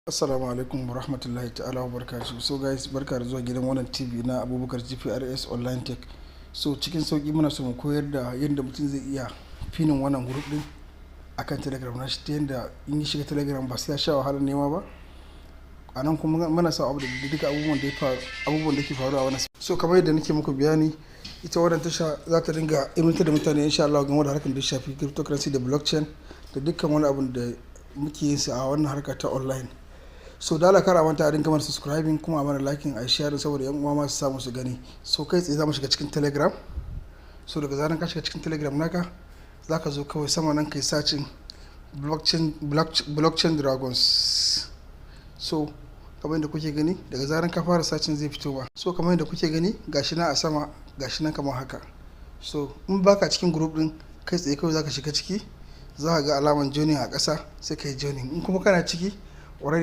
Assalamu alaikum wa rahmatullahi ta'ala wa barakatuh. So guys, barka da zuwa gidan wannan TV na Abubakar GPRS Online Tech. So cikin sauki muna so mu koyar da yadda mutum zai iya pinning wannan group din akan Telegram nashi, ta yadda in ya shiga Telegram ba sai ya sha wahalar nema ba. A nan kuma muna sa abu da duka abubuwan da ya faru, abubuwan da ke faruwa a wannan. So kamar yadda nake muku bayani, ita wannan tasha za ta dinga ilmantar da mutane insha Allah game da harkar da ya shafi cryptocurrency da blockchain da dukkan wani abun da muke yin sa a wannan harka ta online. So da Allah kar a manta a dinga mana subscribing, kuma a mana liking, a share, saboda yan uwa ma su samu su gani. So kai tsaye za mu shiga cikin Telegram. So daga zaran ka shiga cikin Telegram naka, za ka zo kawai sama nan kai searching blockchain dragons. So kamar yadda kuke gani, daga zaran ka fara searching zai fito ba. So kamar yadda kuke gani, gashi nan a sama, gashi nan kamar haka. So in baka cikin group din, kai tsaye kawai zaka shiga ciki, za ka ga alaman joining a ƙasa, sai ka yi joining. In kuma kana ciki already